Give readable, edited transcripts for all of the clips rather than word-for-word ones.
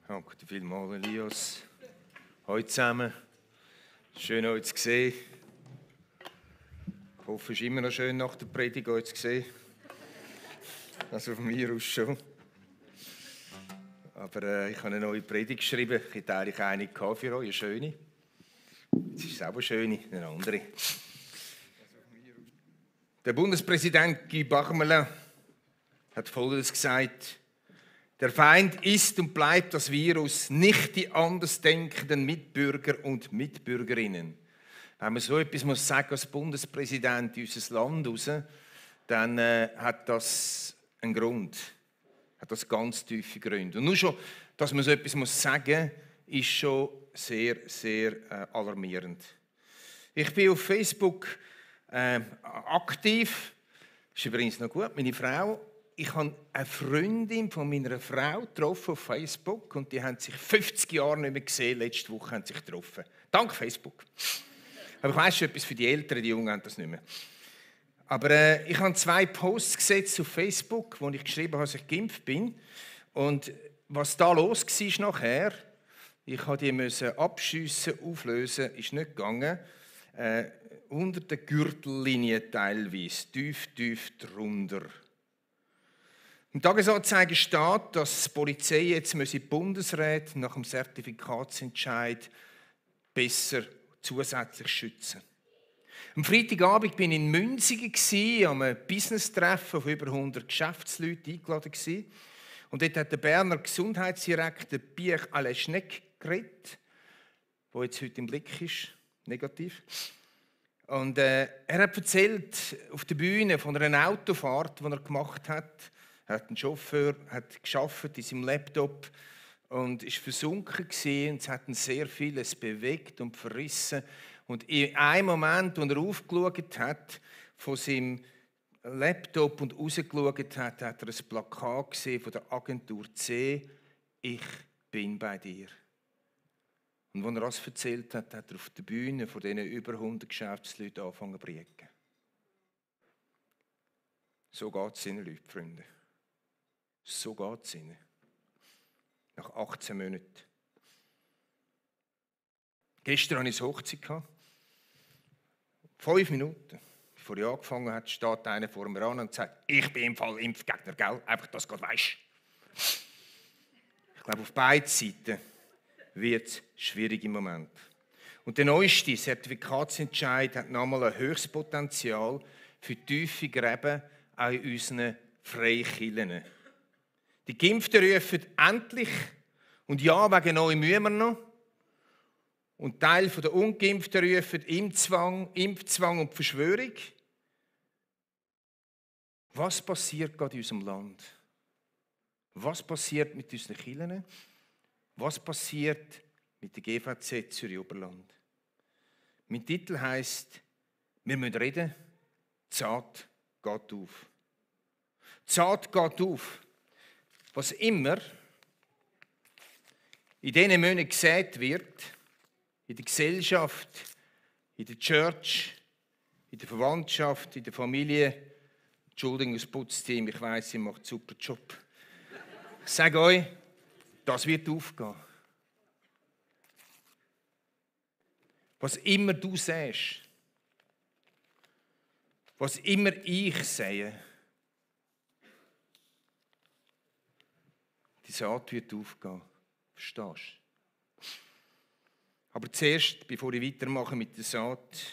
Danke dir vielmals, Elias. Hallo zusammen. Schön, euch zu sehen. Ich hoffe, es ist immer noch schön, nach der Predigt euch zu sehen. Also von mir aus schon. Aber ich habe eine neue Predigt geschrieben. Ich hätte eigentlich eine für euch, eine schöne. Jetzt ist es auch eine schöne, eine andere. Der Bundespräsident Guy Parmelin hat Folgendes gesagt: Der Feind ist und bleibt das Virus, nicht die andersdenkenden Mitbürger und Mitbürgerinnen. Wenn man so etwas muss sagen als Bundespräsident in unser Land raus, dann hat das einen Grund, hat das ganz tiefe Gründe. Und nur schon, dass man so etwas muss sagen, ist schon sehr, sehr alarmierend. Ich bin auf Facebook aktiv. Das ist übrigens noch gut, meine Frau. Ich habe eine Freundin von meiner Frau getroffen auf Facebook und die haben sich 50 Jahre nicht mehr gesehen. Letzte Woche haben sie sich getroffen. Dank Facebook. Aber ich weiss schon etwas für die Älteren, die Jungen haben das nicht mehr. Aber ich habe 2 Posts gesetzt auf Facebook, wo ich geschrieben habe, dass ich geimpft bin. Und was da los war nachher, ich musste die abschiessen, auflösen, ist nicht gegangen. Unter der Gürtellinie teilweise, tief drunter. Im Tagesanzeiger steht, dass die Polizei jetzt die Bundesräte nach dem Zertifikatsentscheid besser zusätzlich schützen. Am Freitagabend war ich in Münsingen, an einem Business-Treffen von über 100 Geschäftsleuten eingeladen. Und dort hat der Berner Gesundheitsdirektor Pierre Aleschneck geredet, der jetzt heute im Blick ist, negativ. Und er hat erzählt auf der Bühne von einer Autofahrt, die er gemacht hat. Er hat einen Chauffeur, hat gearbeitet in seinem Laptop und ist versunken gewesen. Es hat ihn sehr vieles bewegt und verrissen. Und in einem Moment, als er aufgeschaut hat von seinem Laptop und rausgeschaut hat, hat er ein Plakat gesehen von der Agentur C. Ich bin bei dir. Und als er das erzählt hat, hat er auf der Bühne von diesen über 100 Geschäftsleuten angefangen zu briegen. So geht es ihnen, Leute, Freunde. So geht es ihnen. Nach 18 Monaten. Gestern hatte ich eine Hochzeit. 5 Minuten, bevor ich angefangen habe, steht einer vor mir an und sagt, ich bin im Fall Impfgegner, gell? Einfach, dass du weisst. Ich glaube, auf beiden Seiten wird es schwierig im Moment. Und der neueste Zertifikatsentscheid hat nochmal ein höchstes Potenzial für tiefe Gräben auch in unseren Freikirchen. Die Geimpften rufen endlich und ja, wegen euch müssen wir noch. Und Teil der Ungeimpften rufen Impfzwang und Verschwörung. Was passiert gerade in unserem Land? Was passiert mit unseren Kirchen? Was passiert mit der GVZ Zürich-Oberland? Mein Titel heisst, wir müssen reden, die Saat geht auf. Die Saat geht auf. Was immer in diesen Monaten gesät wird, in der Gesellschaft, in der Church, in der Verwandtschaft, in der Familie, Entschuldigung, das Putzteam, ich weiss, ihr macht einen super Job. Ich sage euch, das wird aufgehen. Was immer du siehst, was immer ich sehe, die Saat wird aufgehen. Verstehst du? Aber zuerst, bevor ich weitermache mit der Saat,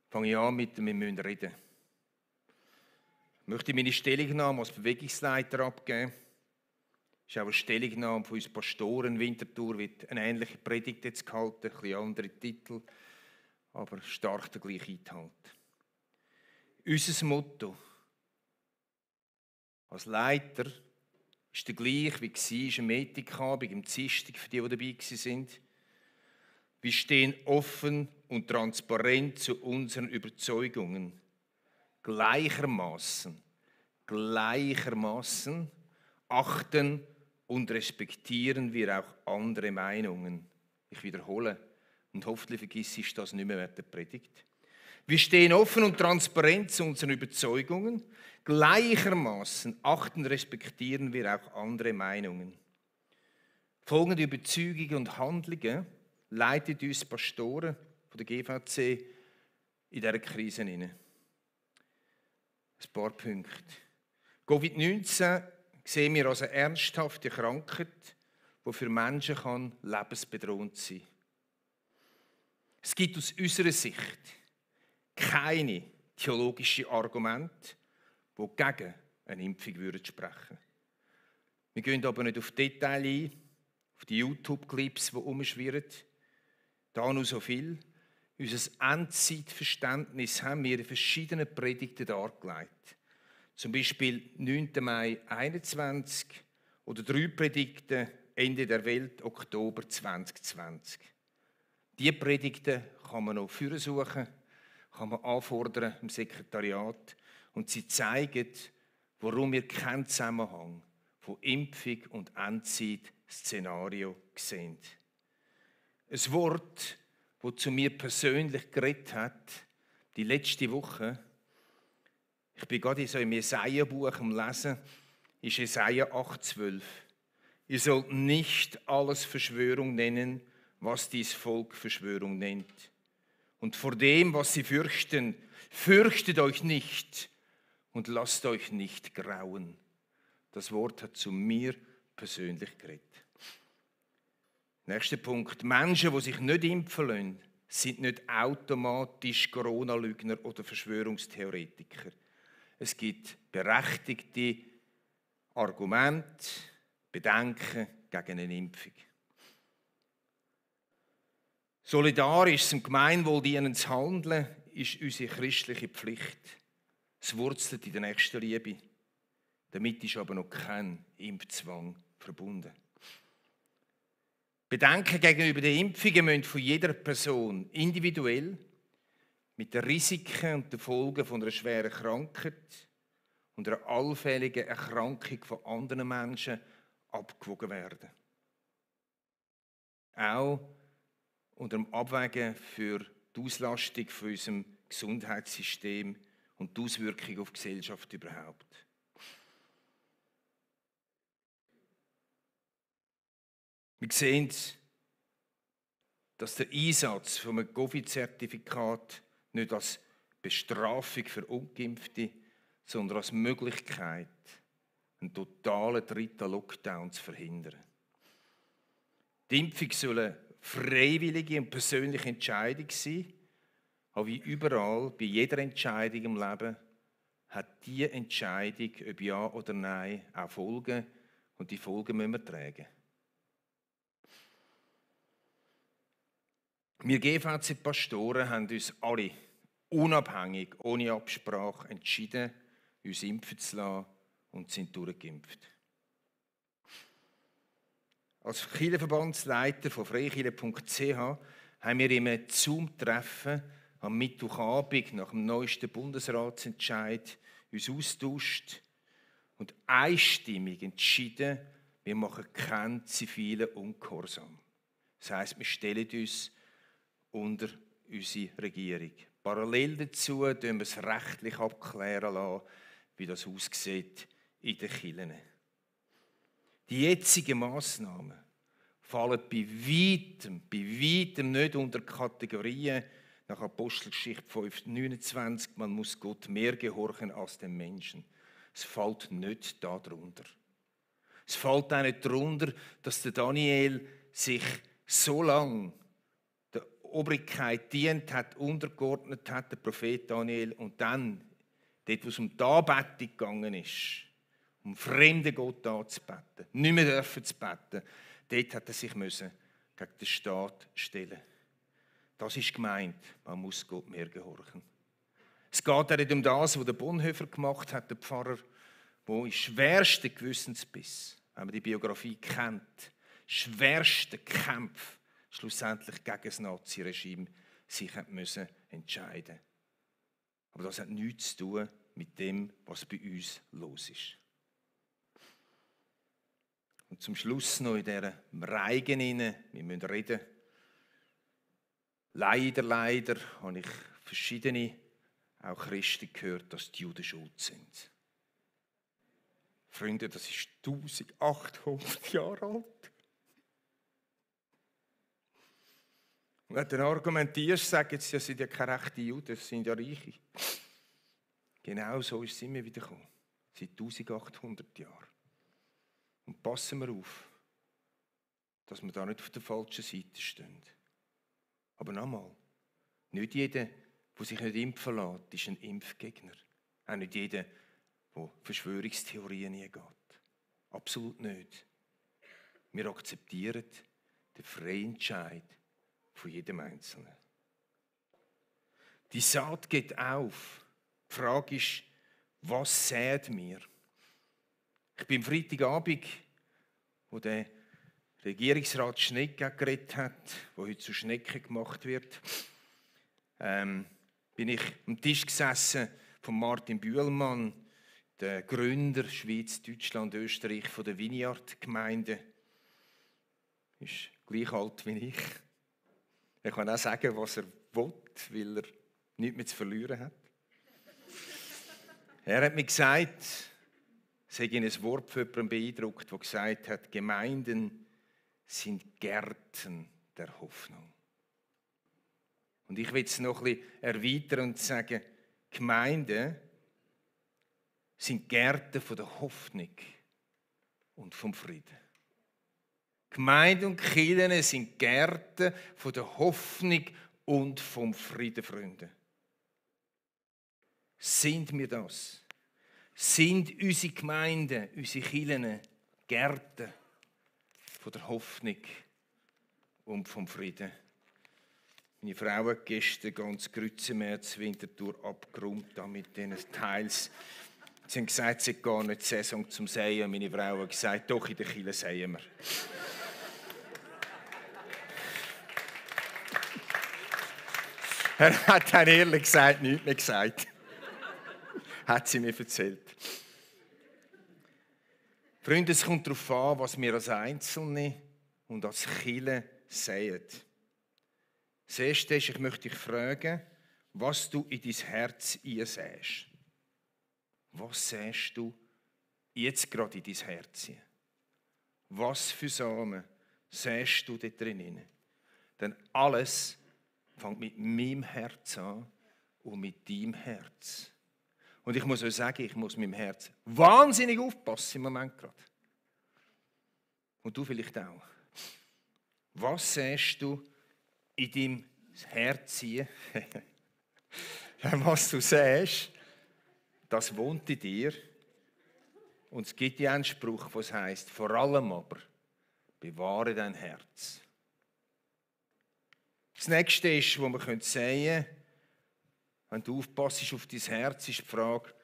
fange ich an mit dem, wir müssen reden. Ich möchte meine Stellungnahme als Bewegungsleiter abgeben. Das ist auch eine Stellungnahme von uns Pastoren. Winterthur wird eine ähnliche Predigt jetzt gehalten, ein bisschen andere Titel, aber stark der gleiche Inhalt. Unser Motto als Leiter ist der gleiche, wie es am Ethikabend, im Dienstag, für die dabei waren. Wir stehen offen und transparent zu unseren Überzeugungen. Gleichermaßen achten und respektieren wir auch andere Meinungen. Ich wiederhole, und hoffentlich vergisst ich das nicht mehr während der Predigt. Wir stehen offen und transparent zu unseren Überzeugungen. Gleichermaßen achten und respektieren wir auch andere Meinungen. Folgende Überzeugungen und Handlungen leiten uns Pastoren von der GVC in dieser Krise hinein. Ein paar Punkte. Covid-19 sehen wir als eine ernsthafte Krankheit, die für Menschen lebensbedrohend sein kann. Es gibt aus unserer Sicht keine theologischen Argumente, die gegen eine Impfung sprechen würden. Wir gehen aber nicht auf Details ein, auf die YouTube-Clips, die herumschwirren. Da nur so viel. Unser Endzeitverständnis haben wir in verschiedenen Predigten dargelegt. Zum Beispiel 9. Mai 21 oder 3 Predigten Ende der Welt, Oktober 2020. Diese Predigten kann man noch suchen, kann man anfordern im Sekretariat. Und sie zeigen, warum wir keinen Zusammenhang von Impfung und Endzeit-Szenario sehen. Ein Wort, das zu mir persönlich geredet hat, die letzte Woche, ich bin gerade so im Jesaja-Buch am Lesen, ist Jesaja 8,12. Ihr sollt nicht alles Verschwörung nennen, was dies Volk Verschwörung nennt. Und vor dem, was sie fürchten, fürchtet euch nicht und lasst euch nicht grauen. Das Wort hat zu mir persönlich geredet. Nächster Punkt. Menschen, die sich nicht impfen lassen, sind nicht automatisch Corona-Lügner oder Verschwörungstheoretiker. Es gibt berechtigte Argumente, Bedenken gegen eine Impfung. Solidarisch zum Gemeinwohl dienendes Handeln ist unsere christliche Pflicht. Es wurzelt in der Nächstenliebe. Damit ist aber noch kein Impfzwang verbunden. Bedenken gegenüber den Impfungen müssen von jeder Person individuell mit den Risiken und den Folgen von einer schweren Krankheit und einer allfälligen Erkrankung von anderen Menschen abgewogen werden. Auch unter dem Abwägen für die Auslastung von unserem Gesundheitssystem und die Auswirkungen auf die Gesellschaft überhaupt. Wir sehen, dass der Einsatz von einem Covid-Zertifikat nicht als Bestrafung für Ungeimpfte, sondern als Möglichkeit, einen totalen dritten Lockdown zu verhindern. Die Impfung soll eine freiwillige und persönliche Entscheidung sein, aber wie überall, bei jeder Entscheidung im Leben, hat diese Entscheidung, ob ja oder nein, auch Folgen und die Folgen müssen wir tragen. Wir GVC-Pastoren haben uns alle unabhängig, ohne Absprache entschieden, uns impfen zu lassen und sind durchgeimpft. Als Kirchenverbandsleiter von freikirche.ch haben wir im Zoom-Treffen am Mittwochabend nach dem neuesten Bundesratsentscheid uns austauscht und einstimmig entschieden, wir machen keinen zivilen Ungehorsam. Das heisst, wir stellen uns unter unsere Regierung. Parallel dazu lassen wir es rechtlich abklären lassen, wie das aussieht in den Kirchen. Die jetzigen Massnahmen fallen bei weitem nicht unter Kategorien nach Apostelgeschichte 5,29. Man muss Gott mehr gehorchen als den Menschen. Es fällt nicht darunter. Es fällt auch nicht darunter, dass der Daniel sich so lange der Obrigkeit dient hat, untergeordnet hat, der Prophet Daniel, und dann, dort, wo es um die Anbetung gegangen ist, um fremden Gott anzubeten, nicht mehr dürfen zu beten, dort hat er sich gegen den Staat stellen. Das ist gemeint, man muss Gott mehr gehorchen. Es geht auch nicht um das, was der Bonhoeffer gemacht hat, der Pfarrer, wo in schwersten Gewissensbiss, wenn man die Biografie kennt, schwersten Kämpfe schlussendlich gegen das Naziregime sich müssen entscheiden. Aber das hat nichts zu tun mit dem, was bei uns los ist. Und zum Schluss noch in dieser Reigen hinein, wir müssen reden. Leider habe ich verschiedene, auch Christen gehört, dass die Juden schuld sind. Freunde, das ist 1800 Jahre alt. Und wenn du dann argumentierst, sagen sie, das sind ja keine rechten Juden, das sind ja Reiche. Genau so ist es immer wieder gekommen. Seit 1800 Jahren. Und passen wir auf, dass wir da nicht auf der falschen Seite stehen. Aber nochmal, nicht jeder, der sich nicht impfen lässt, ist ein Impfgegner. Auch nicht jeder, der Verschwörungstheorien eingeht. Absolut nicht. Wir akzeptieren den freien Entscheid von jedem Einzelnen. Die Saat geht auf. Die Frage ist, was sät mir? Ich bin am Freitagabend, wo der Regierungsrat Schnegg geredet hat, wo heute zu Schnecke gemacht wird, bin ich am Tisch gesessen von Martin Bühlmann, der Gründer Schweiz, Deutschland, Österreich von der Vineyard-Gemeinde. Ist gleich alt wie ich. Er kann auch sagen, was er will, weil er nichts mehr zu verlieren hat. Er hat mir gesagt, es hat ihn ein Wort von jemandem beeindruckt, der gesagt hat, Gemeinden sind Gärten der Hoffnung. Und ich will es noch ein bisschen erweitern und sagen, Gemeinden sind Gärten von der Hoffnung und vom Frieden. Gemeinden und Kirchen sind Gärten von der Hoffnung und vom Frieden, Freunde. Sind wir das? Sind unsere Gemeinden, unsere Kirchen Gärten von der Hoffnung und vom Frieden? Meine Frau hat gestern ganz Grützenmärz Winterthur abgeräumt mit diesen Teils. Sie haben gesagt, es ist gar nicht die Saison zum Säen. Meine Frau hat gesagt, doch, in der Kirche säen wir. Er hat dann ehrlich gesagt nichts mehr gesagt. Hat sie mir erzählt. Freunde, es kommt darauf an, was wir als Einzelne und als Kirche säen. Das Erste ist, ich möchte dich fragen, was du in dein Herz einsäst. Was säst du jetzt gerade in dein Herz? Was für Samen säst du da drinnen? Denn alles fängt mit meinem Herz an und mit deinem Herz. Und ich muss euch sagen, ich muss mit dem Herz wahnsinnig aufpassen im Moment gerade. Und du vielleicht auch. Was säst du in deinem Herz hier? Was du säst, das wohnt in dir. Und es gibt ja einen Spruch, was heißt: vor allem aber bewahre dein Herz. Das Nächste ist, was wir sagen können, wenn du aufpasst auf dein Herz, ist die Frage,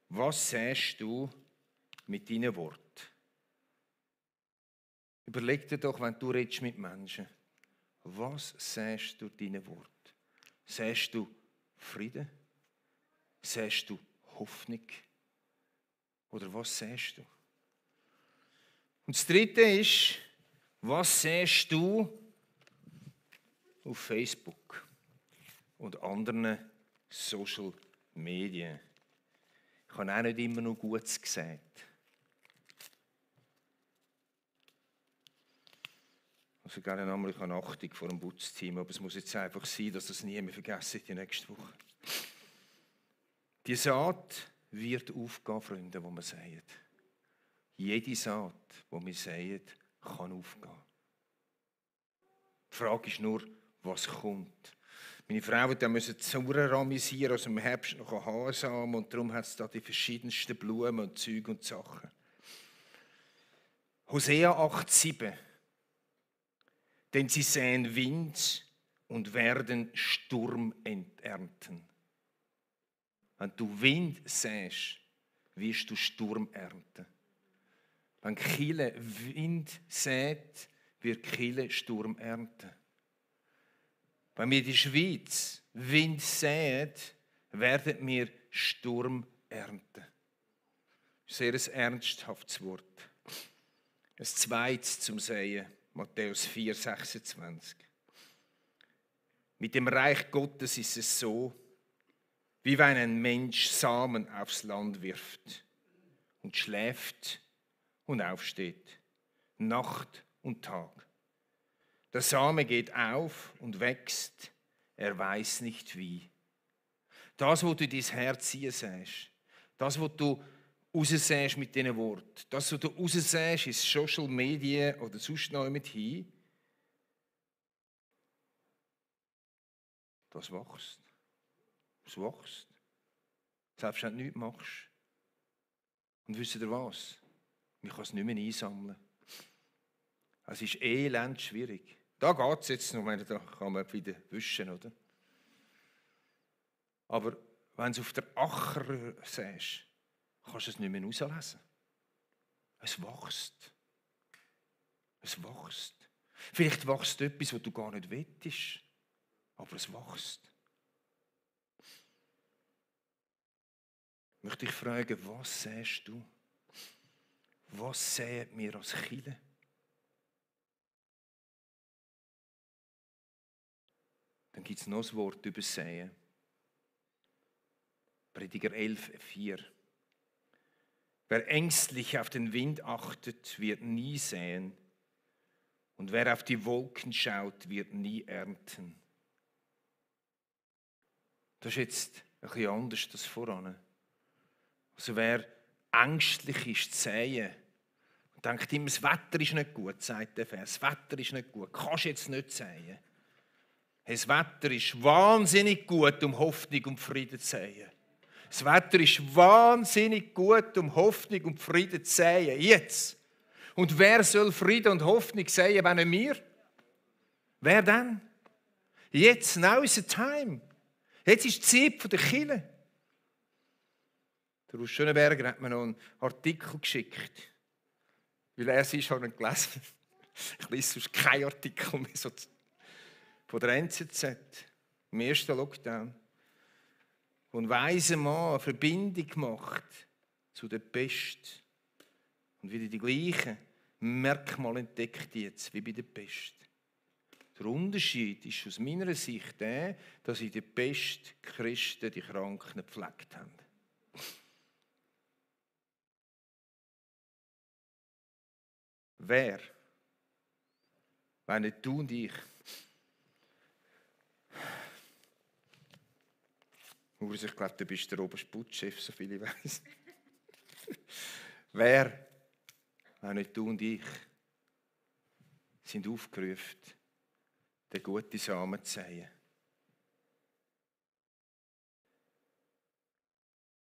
was säst du mit deinen Worten? Überleg dir doch, wenn du redest mit Menschen, was säst du deinen Worten? Säst du Frieden? Säst du Hoffnung? Oder was säst du? Und das Dritte ist, was säst du auf Facebook und anderen Social Media? Ich habe auch nicht immer nur Gutes gesagt. Also gerne einmal, ich habe Achtung vor dem Putzteam, aber es muss jetzt einfach sein, dass das nie mehr vergessen die nächste Woche. Die Saat wird aufgehen, Freunde, die wir säen. Jede Saat, die wir säen, kann aufgehen. Die Frage ist nur, was kommt. Meine Frau musste zuramisieren, also im Herbst noch Haarsamen, und darum hat es da die verschiedensten Blumen und Zeug und Sachen. Hosea 8,7. Denn sie säen Wind und werden Sturm ernten. Wenn du Wind säst, wirst du Sturm ernten. Wenn Kille Wind sät, wird Kille Sturm ernten. Wenn wir in der Schweiz Wind säen, werden wir Sturm ernten. Sehr ein ernsthaftes Wort. Ein zweites zum Säen, Matthäus 4, 26. Mit dem Reich Gottes ist es so, wie wenn ein Mensch Samen aufs Land wirft und schläft und aufsteht, Nacht und Tag. Der Same geht auf und wächst, er weiß nicht wie. Das, was du in dein Herz hineinsäst, das, was du raussäst mit diesen Worten, das, was du raussäst ins Social Media oder sonst noch mit hin, das wächst. Es wächst. Selbst wenn du nichts machst. Und wisst ihr was? Man kann es nicht mehr einsammeln. Es ist elend schwierig. Da geht es jetzt noch, da kann man wieder wischen, oder? Aber wenn du auf der Acher siehst, kannst du es nicht mehr rauslesen. Es wächst. Es wächst. Vielleicht wächst etwas, was du gar nicht wettest, aber es wächst. Ich möchte dich fragen, was siehst du? Was sehen wir als Kirche? Dann gibt es noch ein Wort über Säen. Prediger 11,4. Wer ängstlich auf den Wind achtet, wird nie säen. Und wer auf die Wolken schaut, wird nie ernten. Das ist jetzt ein bisschen anders als voran. Also wer ängstlich ist zu säen und denkt immer, das Wetter ist nicht gut, sagt der Vers. Das Wetter ist nicht gut, kannst jetzt nicht säen. Das Wetter ist wahnsinnig gut, um Hoffnung und Frieden zu säen. Das Wetter ist wahnsinnig gut, um Hoffnung und Frieden zu säen. Jetzt. Und wer soll Frieden und Hoffnung säen, wenn nicht wir? Wer denn? Jetzt, now is the time. Jetzt ist die Zeit der Kirche. Der Urs Schönenberger hat mir noch einen Artikel geschickt. Weil er sich schon gelesen. Ich lese sonst keinen Artikel mehr so von der NZZ. Im ersten Lockdown. Und ein weiser Mann eine Verbindung gemacht zu der Pest. Und wieder die gleichen Merkmale entdeckt jetzt wie bei der Pest. Der Unterschied ist aus meiner Sicht der, dass in der Pest die Christen die Kranken gepflegt haben. Wer? Wenn nicht du und ich. Urs, ich glaube, du bist der oberste Putzchef, so viel ich weiss. Wer, wenn nicht du und ich, sind aufgerufen, den guten Samen zu säen.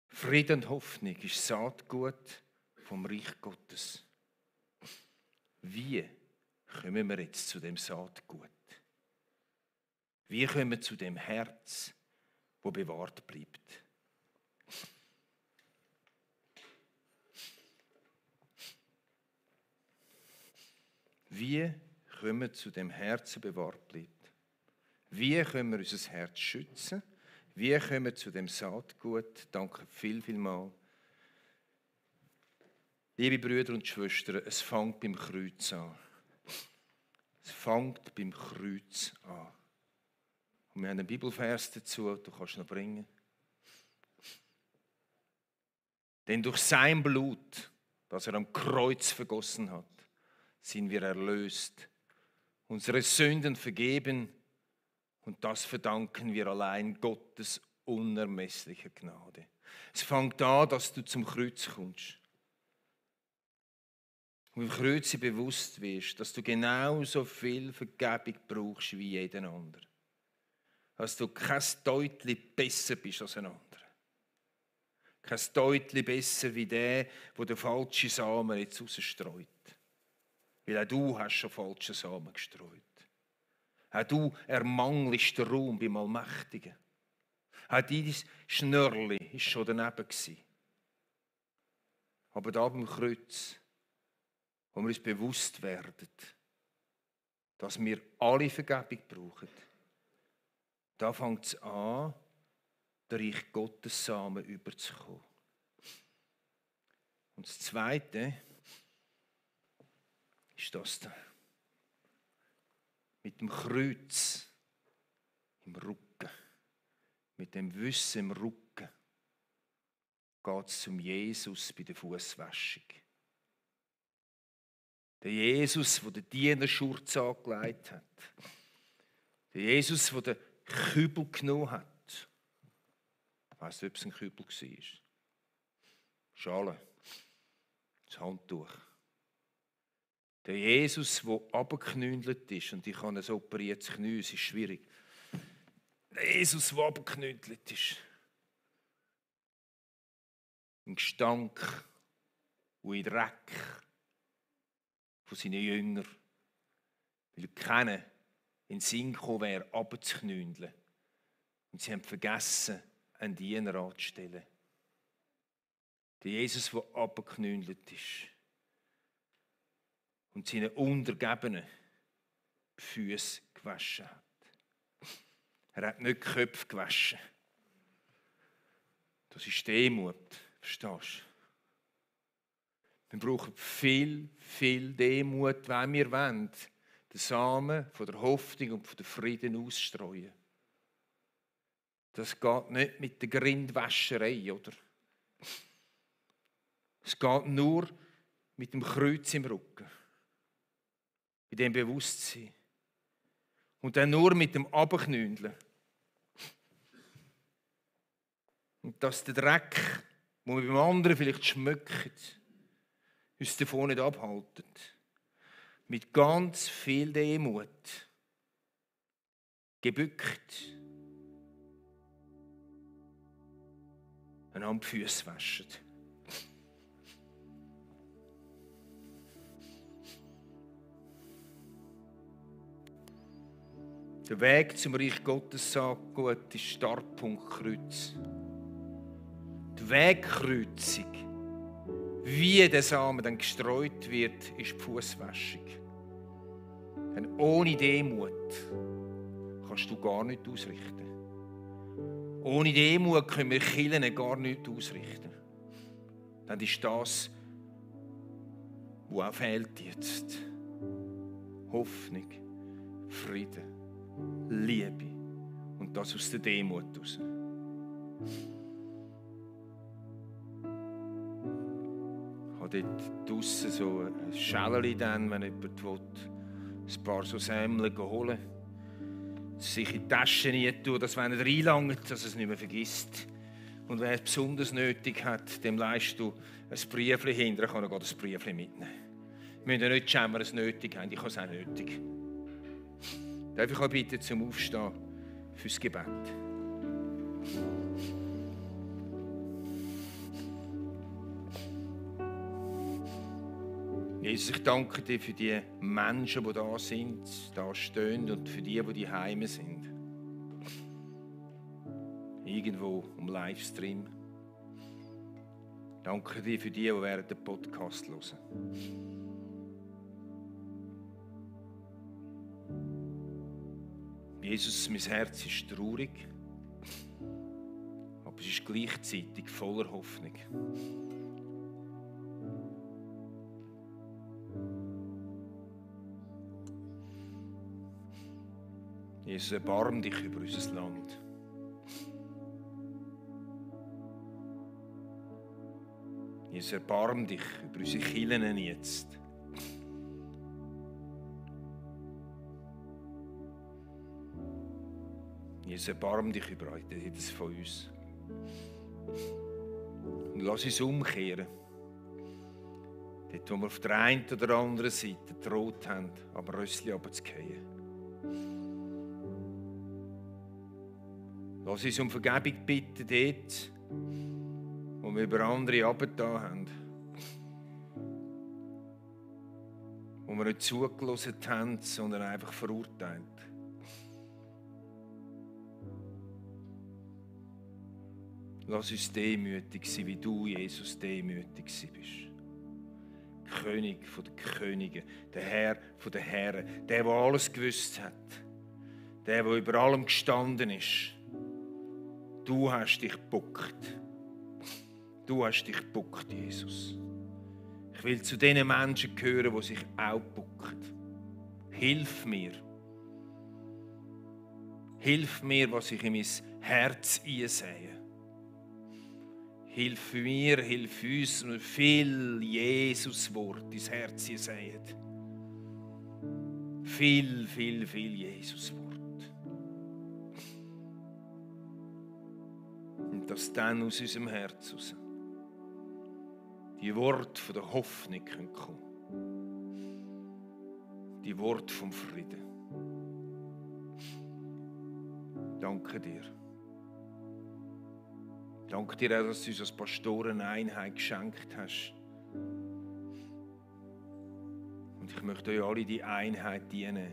Frieden und Hoffnung ist Saatgut vom Reich Gottes. Wie kommen wir jetzt zu dem Saatgut? Wie kommen wir zu dem Herz, wo bewahrt bleibt? Wie können wir zu dem Herzen bewahrt bleibt? Wie können wir unser Herz schützen? Wie kommen wir zu dem Saatgut? Danke vielmals. Liebe Brüder und Schwestern, es fängt beim Kreuz an. Es fängt beim Kreuz an. Und wir haben einen Bibelvers dazu, du kannst noch bringen. Denn durch sein Blut, das er am Kreuz vergossen hat, sind wir erlöst, unsere Sünden vergeben und das verdanken wir allein Gottes unermesslicher Gnade. Es fängt an, dass du zum Kreuz kommst. Und im Kreuz bewusst wirst, dass du genauso viel Vergebung brauchst wie jeder andere. Dass du kein Deutchen besser bist als ein anderer. Kein Deutchen besser wie der den falschen Samen jetzt rausstreut. Weil auch du hast schon falschen Samen gestreut. Auch du ermangelst den Raum beim Allmächtigen. Auch dein Schnörli war schon daneben. Aber da beim Kreuz, wo wir uns bewusst werden, dass wir alle Vergebung brauchen, da fängt es an, der Reich Gottes Samen überzukommen. Und das Zweite ist das da. Mit dem Kreuz im Rücken, mit dem Wissen im Rücken, geht es zum Jesus bei der Fußwäschung. Der Jesus, der den Dienerschurz angelegt hat. Der Jesus, der den Kübel genommen hat. Ich weiss nicht, ob es ein Kübel war. Schale. Das Handtuch. Der Jesus, der runtergeknündelt ist. Und ich habe ein operiertes Knie, es ist schwierig. Der Jesus, der runtergeknündelt ist. Ein Gestank und ein Dreck von seinen Jüngern. Weil keiner in den Sinn gekommen wäre, runterzuknündeln. Und sie haben vergessen, einen Diener anzustellen. Der Jesus, der runtergeknündelt ist. Und seinen Untergebenen die Füße gewaschen hat. Er hat nicht die Köpfe gewaschen. Das ist Demut, verstehst du? Wir brauchen viel, viel Demut, wenn wir wollen, den Samen von der Hoffnung und von der Frieden ausstreuen. Das geht nicht mit der Grindwäscherei, oder? Es geht nur mit dem Kreuz im Rücken. In dem Bewusstsein. Und dann nur mit dem Abknündeln. Und dass der Dreck, den wir beim anderen vielleicht schmecken, uns davon nicht abhalten. Mit ganz viel Demut. Gebückt. Einander die Füße waschen. Der Weg zum Reich Gottes, sagt Gott, ist Startpunkt Kreuz. Die Wegkreuzung, wie der Samen dann gestreut wird, ist die Fußwaschung. Denn ohne Demut kannst du gar nichts ausrichten. Ohne Demut können wir Kirchen gar nichts ausrichten. Dann ist das, was auch fehlt jetzt. Hoffnung, Frieden. Liebe. Und das aus der Demut heraus. Ich habe dort draussen so ein Schälchen, wenn jemand will, ein paar so Semmeln holen, sich in die Tasche nicht tun, dass wenn er reinlangt, dass er es nicht mehr vergisst. Und wer es besonders nötig hat, dem leist du ein Briefchen hinterher, kann er das Briefchen mitnehmen. Wir müssen ja nicht schauen, wenn wir es nötig haben. Ich habe es auch nötig. Darf ich euch bitten zum Aufstehen fürs Gebet? Jesus, ich danke dir für die Menschen, die da sind, da stehen und für die Heime sind. Irgendwo im Livestream. Danke dir für die während dem Podcast hören. Jesus, mein Herz ist traurig, aber es ist gleichzeitig voller Hoffnung. Jesus, erbarm dich über unser Land. Jesus, erbarm dich über unsere Kirchen jetzt. Jesus, erbarm dich über jedes von uns. Und lass uns umkehren. Dort, wo wir auf der einen oder anderen Seite gedroht haben, am Rössli runterzufallen. Lass uns um Vergebung bitten dort, wo wir über andere runtergetan haben. Wo wir nicht zugelassen haben, sondern einfach verurteilt. Lass uns demütig sein, wie du, Jesus, demütig bist. König der Könige, der Herr der Herren, der alles gewusst hat, der über allem gestanden ist. Du hast dich gebuckt. Du hast dich gebuckt, Jesus. Ich will zu den Menschen gehören, die sich auch bucken. Hilf mir. Hilf mir, was ich in mein Herz einsehe. Hilf mir, hilf uns, viel Jesus-Wort ins Herz sehen. viel, viel, viel Jesuswort. Und dass dann aus unserem Herz raus die Worte von der Hoffnung kommen können. Die Worte vom Frieden. Danke dir. Danke dir auch, dass du uns als Pastoren Einheit geschenkt hast. Und ich möchte euch alle die Einheit dienen.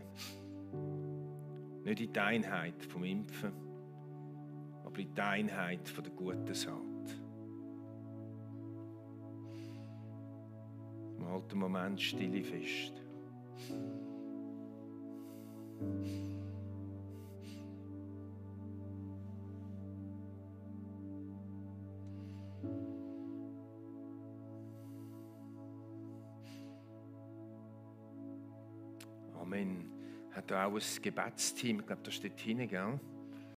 Nicht in die Einheit vom Impfen, aber in die Einheit von der guten Saat. Im alten Moment Stille fest. Amen. Hat auch ein Gebetsteam, ich glaube, das steht hinten, gell?